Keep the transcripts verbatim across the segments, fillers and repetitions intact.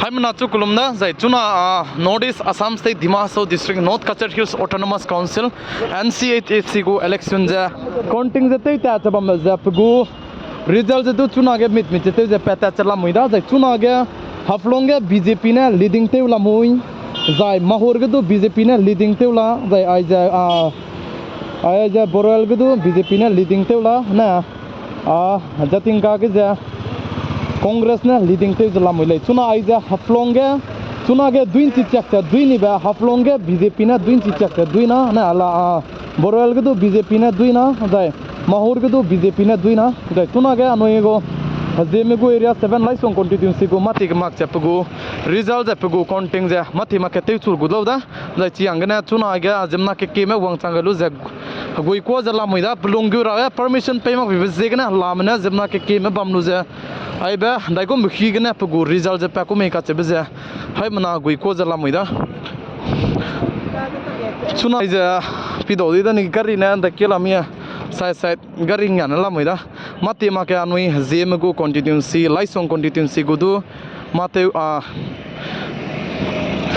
Haimena chu kelum da, zai chuna, ah, North East Assam State, Dima Hasao District, North Cachar Hills Autonomous Council, N C H A C gu election ze counting ze tewtat ze bambe ze pe gu result ze du chunage mit mit ze tew ze pattat ze lamui da, zai chunage Haflong ge B J P ne leading tew lamui, zai Mahur ge du B J P ne leading tew la, zai aize, ah, aize Borel ge du B J P ne leading tew la ne, ah, Jatinga ge ze Congress ne leading tew ze lamui lei. Chuna aize Haflong ge, chunage duinchi chiak ze duinibe Haflong ge B J P ne duinchi chiak ze duina ne ala, ah, Borel ge du B J P ne duina, zai Mahur ge du B J P ne duina, zai chunage anui gu Zeme gu area seven Laisong constituency gu mâti kemak ze pe gu result ze pe gu counting ze mâti mak ke tewchu gu lau da. Zai chiang gene chuna ge ziemmena kekieme wangchang gai lu ze heguikuâ ze lamui da, pelung gu ra ge permission pei mak bibe ziegene helame ne ziemmena kekieme bam lu ze aibe ndaigumbe hi gene pe gu result ze pa ku mei kacheube ze haimena heguikuâ ze lamui da. Chuna aize pidau di da ni gari ne ndaike lamui e, side side gari ngiane lamui da. Mâti mak ke anui Zeme gu constituency, Laisong constituency gu du mâtew, ah,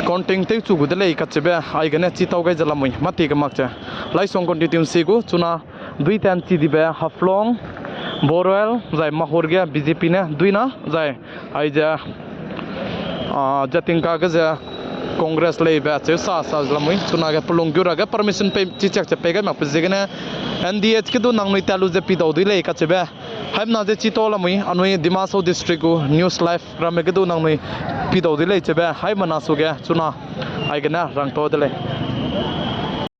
counting tewchu gu de lei kacheube aigene chitau gai ze lamui, mâti kemak ze. Laisong constituency gu chuna duitan chi dibe Haflong, Borel, zai Mahur ge B J P ne duina, zai aize, ah, Jatinga ge ze Congress leibe cheu sa sa lamui, chunage pelung gu ra ge permission pei chi chiak ze pei gai mak pe ziegene N D H ke du nangnui tat lu ze pidau di lei kacheube haimena ze chitau lamui, anui Dima Hasao District gu News Live ramme ge du nangnui pidau di lei cheube haimena suge chuna aigene rangtau de lei.